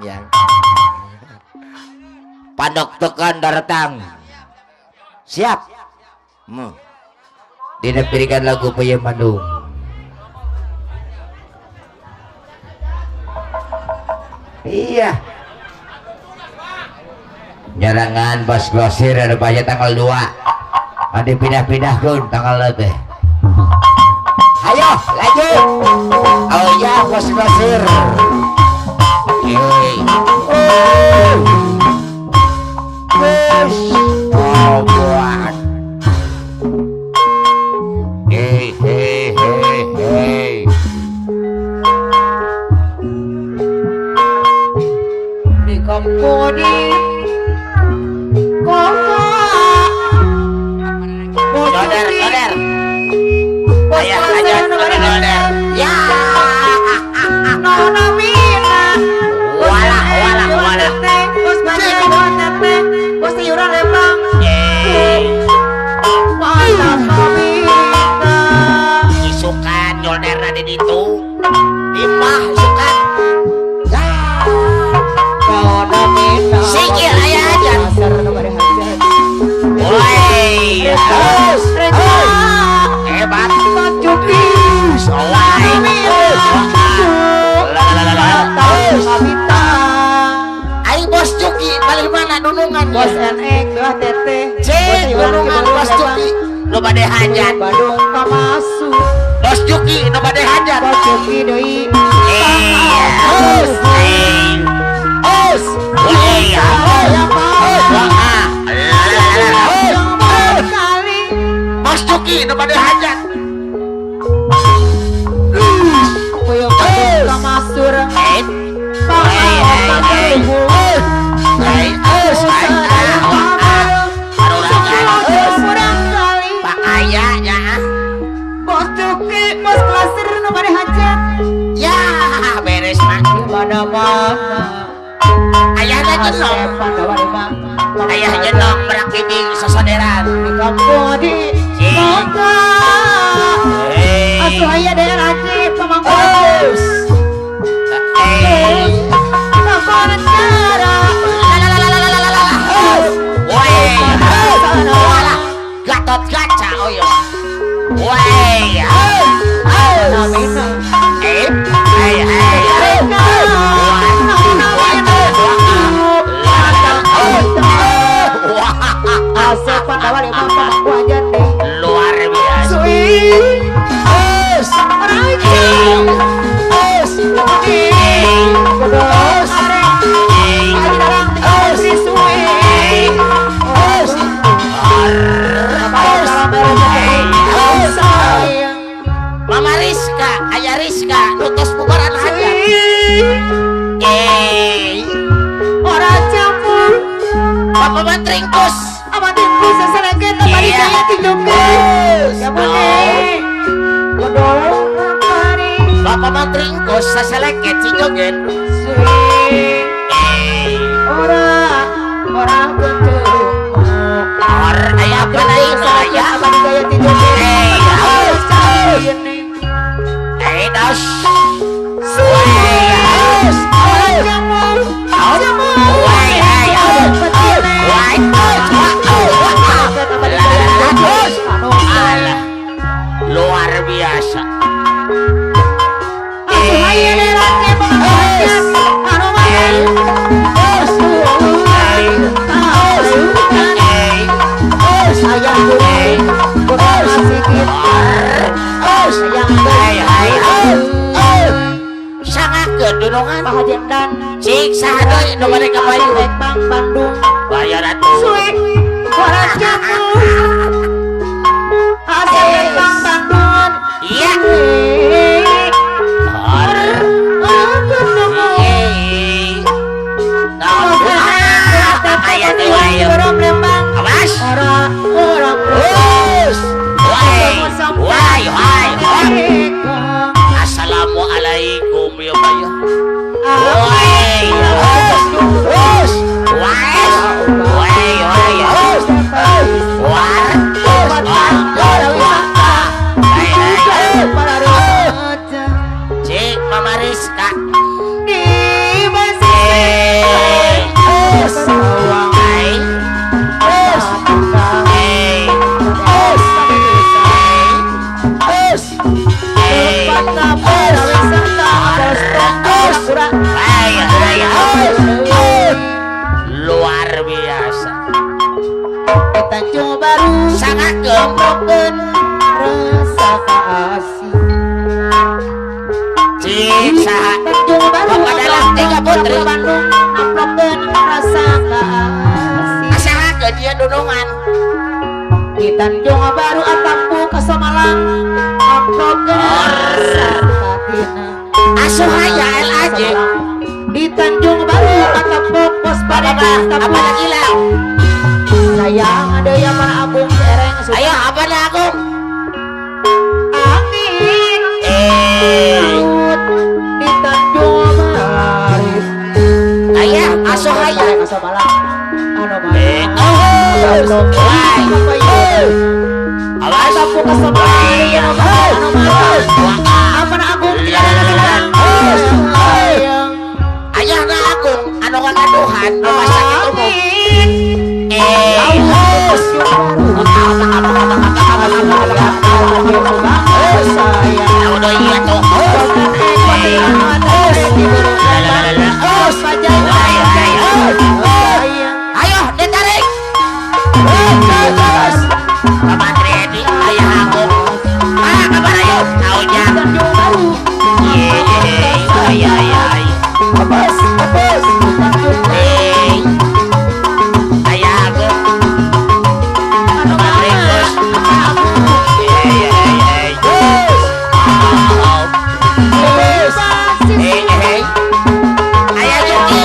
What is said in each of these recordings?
ya. Pandok tekan daratang. Siap. Dina pirikan lagu Peyem Bandung. Iya. Nyarangan bos grosir ada banyak tanggal 2. Ada pindah-pindahkeun tanggal teh. Ayo lanjut. Oh ya bos grosir. Hey. Oh. Bos. Oh buat. Hey hey hey hey. Di kampung di kota. Joder, joder. Ayah aja, joder. Ya. Nona mina. Walah, walah, walah. Bos banyak tete, bos tiuran lembang. Isukan nyolderna di ditu. Imah isukan. Ya. Nona mina. Sikil aya aja. Woi. Hebat. Aing bos Cuki balik mana dunungan bos NX lah teteh. Cek dunungan bos Cuki nu bade hajat. Bandung pamasu. Bos Cuki nu bade hajat. Bos Cuki deui. Os. Os. Bos Cuki nu bade hajat. Masur. Bos Cuki, bos klaser nu bade hajat. Ya, beres mah. Di mana-mana. Ayahna jenong. Ayah jenong berak di sosoderan. Di kampung di kota. Asuh aya daerah Aceh pamangkos. Gatot kaca oyo. Woi. Luar biasa. Mama Rizka, Ayah Rizka, nutus bubaran hajat. Orang campur. Bapak Menteri Kus. Abang Tingkus seseragen tadi saya tinjukin. Ya boleh. Bapak Menteri Kus seseragen tinjukin. Orang orang tentu. Orang ayah penting ayah. Abang gaya tinjukin. Das. Luar biasa. Sangakeun dunungan Pak Haji Endan. Cik saha deui nu bade ka Bayu? Bang Bandung. Bayar atuh. Suwe ora jamu. Asep Bang Bandung. Iya. Aya deui wae. Awas. Ora ora terus. Wai wai wai. Assalamualaikum ya Bayu. Woi, terus, wai, wai, wai, war, Sangakeun Amprokeun rasa kasih. Cik saha Tanjung Baru Bapak dalam tiga putri. Bandung amprokeun rasa kasih. Asahakeun ieu dunungan. Di Tanjung Baru atapu ka Samalang amprokeun rasa katina. Asuhaya LAJ. Di Tanjung Baru atapu pos Bapak Bapak apa lagi lah? Sayang ada yang mana agung ereng Ayo apa dah agung? Angin Eh, laut di Tanjung Baru. Ayah asuhaya. Malang. Anu Eh, mana? oh, wai. Awas. Atapu ka Samalang. Anu mana? Apa na agung tidak ada Subang. Sayang. Ayah na agung anu kagaduhan rumah sakit umum. Angin Eh, laut Sayang. udah iya tuh. Ayo ditarik. Bapak Tredi, ayah agung. Ah, kabar ayo. Kau jam. Ye, ay ay ay. Eh, ayah agung. Bapak Trikus. Eh, eh, eh. Oh. Eh, eh. Ayah Yuki.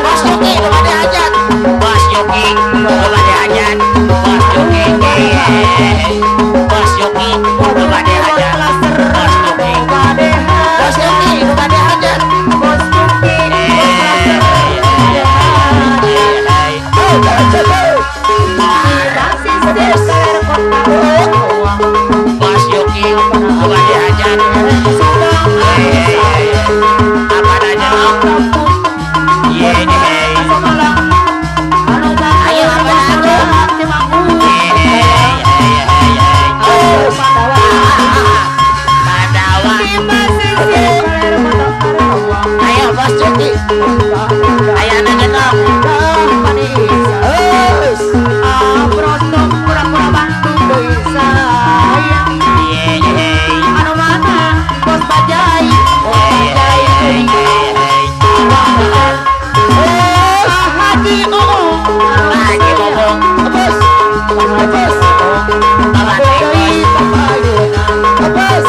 Bos Yuki, lu pada hajat. Bos Yuki, lu pada hajat. Bos Yuki, eh. Bos Yuki, lu pada hajat. Bos Yuki. Bos Yuki, lu pada hajat. Bos Yuki, lu pada hajat. Apa aja lo? Ye, ayo apa aku? Padawa. Ayo Bos Yuki, ayo anak genong. Ye, lagi ngomong. Bapak Trikus.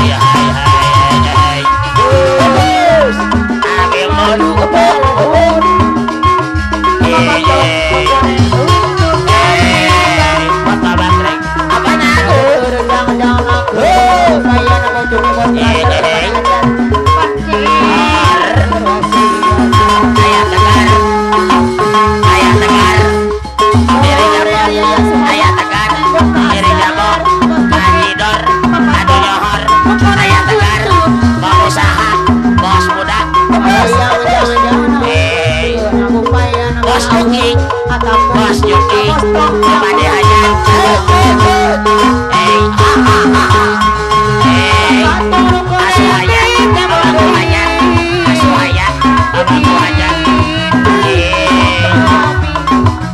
Ya. Ay, ay, ay, ay. Agemun. Bapak Batrek. Apa aku? Ayah tegar. Ayah tegar. Diri jabok. Ayah tegar. Diri jabok. Adidor. Adu nyohor. Ayah tegar. Pengusaha. Bos muda. Eh, Bos Yuki. Bos Yuki. Kepada hajat. Eh, ah, ah, ah, ah. Eh, asuhaya. Bapak hajat. Asuhaya. Bapak hajat. Eh,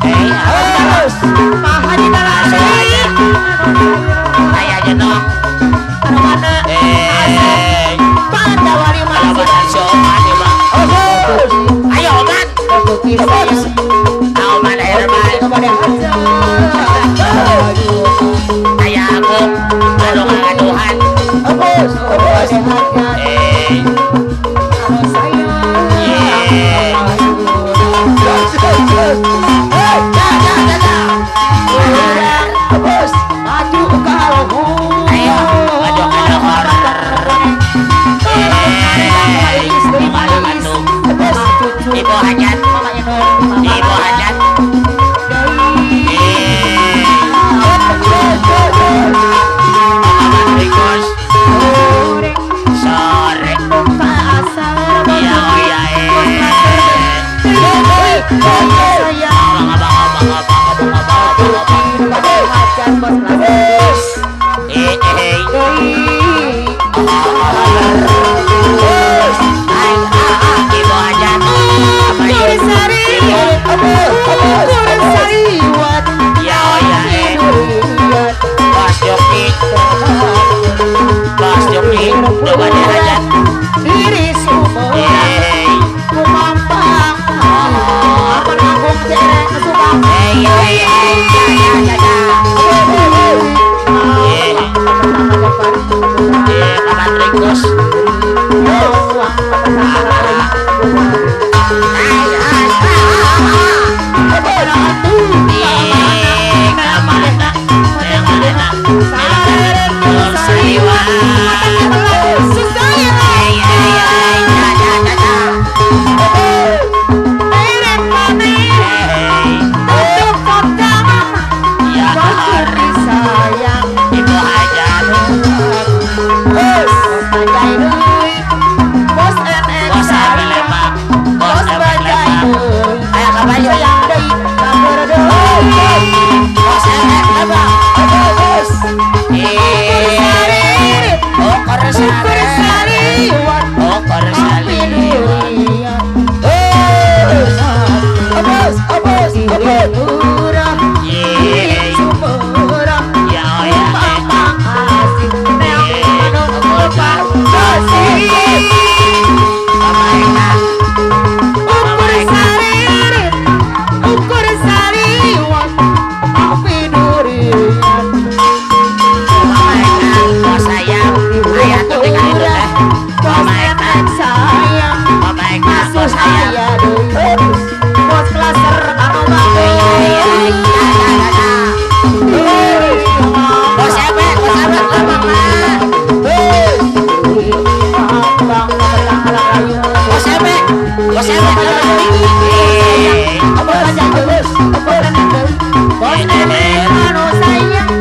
eh, asuhaya. Ayah jenong. Eh, kalau sopan ya, Bang. Ayo, Oman. Oman Herman. Ayah agung. Anu kagaduhan. Eh, ye. Dah, dah, dah, dah. Ayo, maju ke luhur. Eh, di Bandung. Ibu hajat. Ibu hajat. Eh, Bapak Trikus. Sayang Ibu hajat. Bos bajai deui, bos enek Bos efek sayang. Lembang. Bos Bos efek bajai Lembang. deui, Aya kabayu. sayang deui, bager deui. Bos efek Lembang. Bos Eh, ukur ukur sare. saliwat Ukur saliwat. durian. Bos, bos, bos. Murah, Ye, sumurah, ya oh ya. mamang asik, neang anu lepas kasih. Pamaeka. Ukur saririt, ukur saliwat, api durian. Pamaeka. Bos sayang. Aya tuh di kali itu teh. Bos Pamaeka. enek sayang, Pamaeka. asuh Bos sayang. aya deui. Bos klaser anu bagus. Bos efek, bos efek Lembang mah. Bos efek, bos efek Lembang. Eh,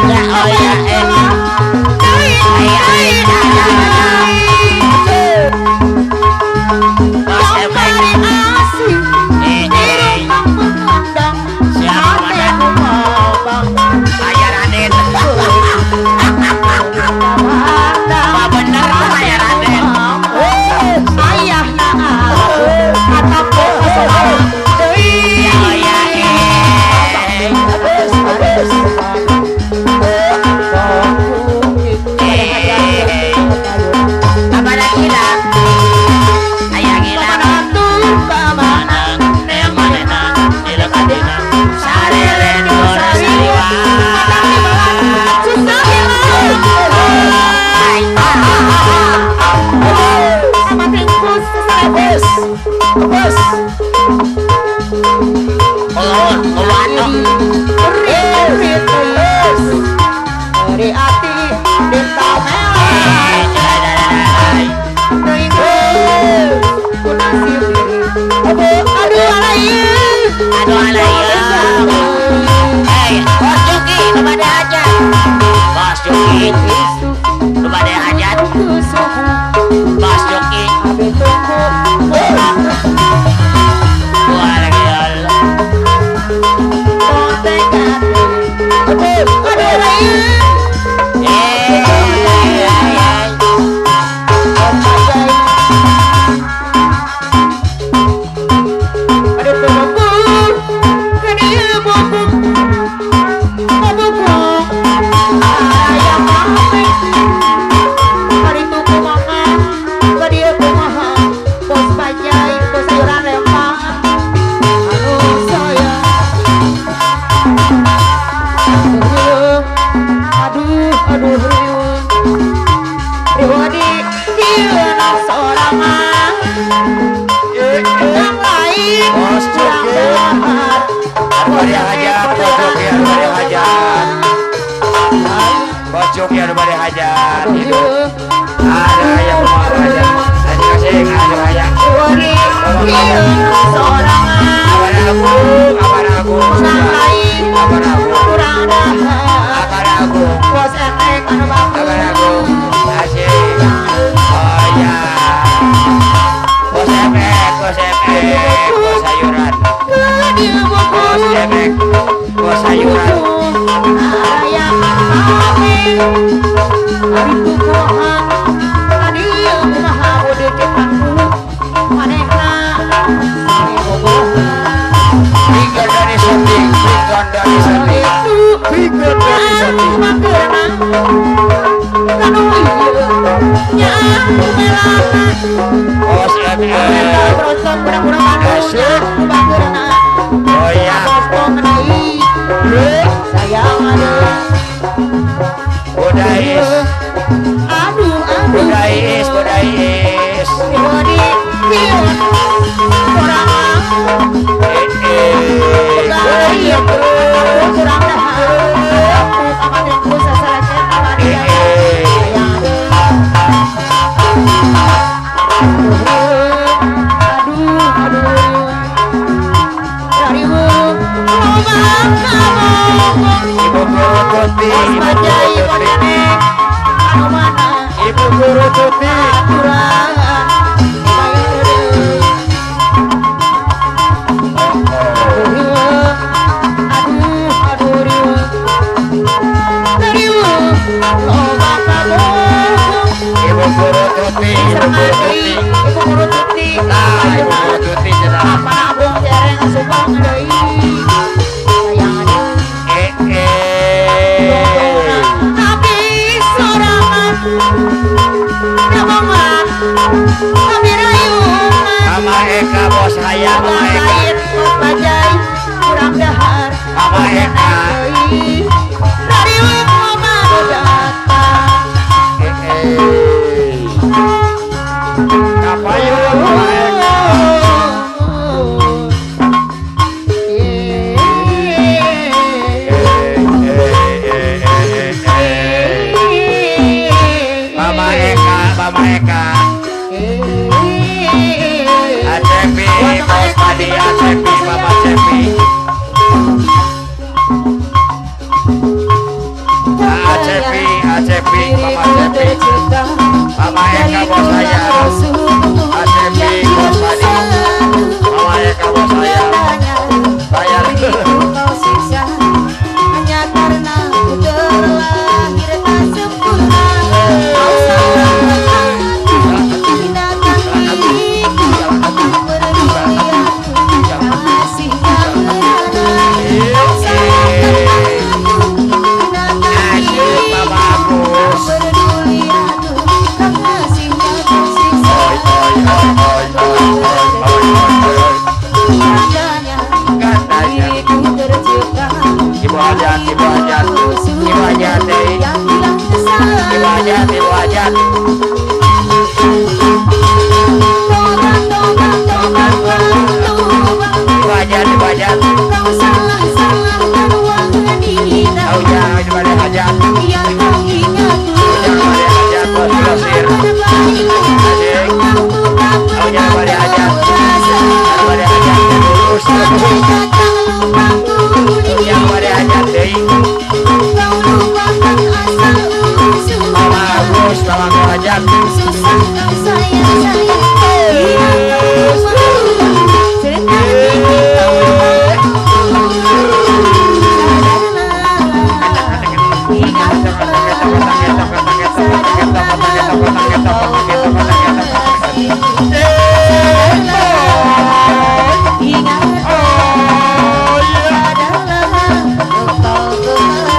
ya oh ya eh. Aya, ya, ya, ya. Bos efek. Eh, eh. Siap, Komandan. Aya Raden. Apa bener aya Raden? Ya oh ya eh. Eh. Apa lagi lah? Aya gila. Bos. Bos Joki. Anu bade hajat, Bos Joki anu bade hajat. Bos Joki anu bade hajat. Hidup. Ada yang mau hajat. Asik asik ada hajat. Kabar agung, kabar agung. Kabar agung. Kabar agung. Kabar agung. Asik. Oh ya. Bos efek, bos efek, bos sayuran. Bos efek, bos sayuran. Finger dari setting, finger dari setting, finger dari setting. Bos efek. Asik. Oh ya. Budais. Budais, budais. Eh, eh. Ibu Bos Bajai Bos Nenek anu mana Ibu guru Tuti. Aturan bayar deui. Aduh aduh riweuh riweuh loba kabohong. Ibu guru Tuti, Ibu guru Tuti. Ibu guru Tuti. Nah, Ibu guru Tuti cenah. Apa nabung jereng subang deui. Sayang deui. Eh eh. Tapi sorangan nabongan tapi rayungan. Mama Eka bos hayang Mama Eka. Lain bos Bajai kurang dahar. Mama Eka. Rariweuh mama datang. Eh eh. Kapayun Mama Eka. Eh eh eh eh. Mama Eka, Mama Eka. Acepi, Bos Padi, Acepi, Mama Cepi. Acepi, Acepi, Mama Cepi. Mama Eka bos saya. Acepi, Bos Padi. Mama Eka bos saya. Bayar. Hanya karena ku terlahir tak sempurna. Kau salahkan aku, hinakan diriku. Tak peduli aku, kasihnya merana. Kau salahkan aku, hinakan Asyik diriku. Mama Agus. Tak peduli aku, kasihnya tersiksa. Oi oi oi oi oi oi oi oi oi. Katanya Katanya diriku tercipta. Ibu Hajat, Ibu Hajat, Ibu Hajat, eh. Yang hilang Ibu Hajat, Ibu Hajat. Tobat, tobat, tobat, tobat. Ibu Hajat, Ibu Hajat. Kau salah-salahkan wanita Tahu jangan Ibu Hajat. yang kau ingat Jangan Ibu Hajat, bos grosir. Asik. Tahu jangan Ibu Hajat. Ibu Hajat, lurus. Yang Ibu Hajat, deui. Kau lupakan asal usul. Mama Agus, Mama Hajat. Susah kau sayang sayang. Tidak kau malu. Tetapi kau sadarlah, ingatlah, sadarlah kau kekasih. Sadarlah, ingatlah, sadarlah engkau kekasih.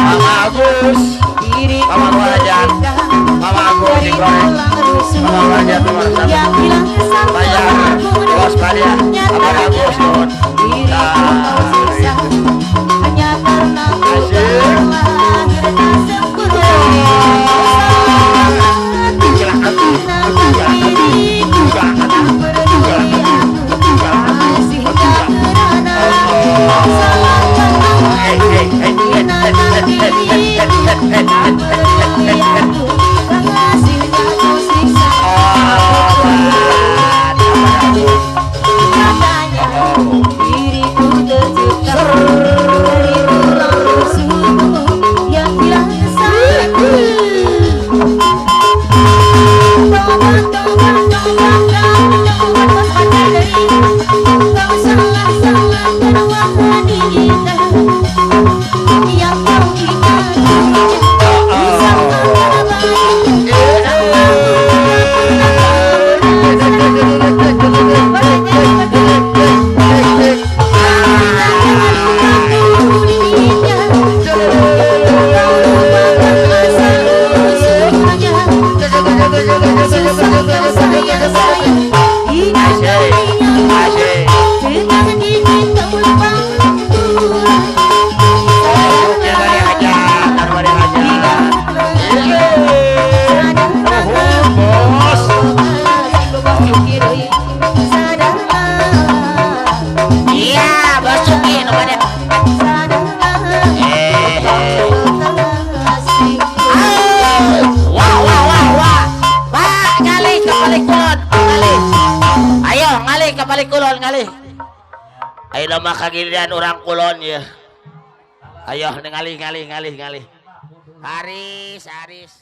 Mama Agus, Diriku Mama Hajat, Mama Agus digoreng. Mama Hajat nomor satu. yang hilang Bayar, bos Badia, Mama Agus nun. Diriku kau siksa hanya karena ku Asik. terlahir tak sempurna. Kau salahkan aku, hinakan diriku. Tak peduli aku, kasihnya merana. Kau salahkan Eh, aku, eh, eh, hinakan diriku. Tak peduli aku, kasihnya ku siksa. Obat, Mama Agus. Katanya diriku tercipta dari tulang rusukmu yang hilang satu. Tobat, tobat, tobat, tobat, tobat dari kau salah-salahkan wanita yang kau ingat disangkakan baik. Asik, asik. Yang bade hajat, anu bade hajat. Bos. Iya, Bos Juki nu bade. Eh, eh. Wah, wah, wah, wah. Pak, ngalih ka balik kulon, ngalih. Ayo, ngalih ka balik kulon, ngalih. Ayeuna mah kagiliran urang kulon ya. Ayo ngalih ngalih ngalih ngalih. Haris, Haris.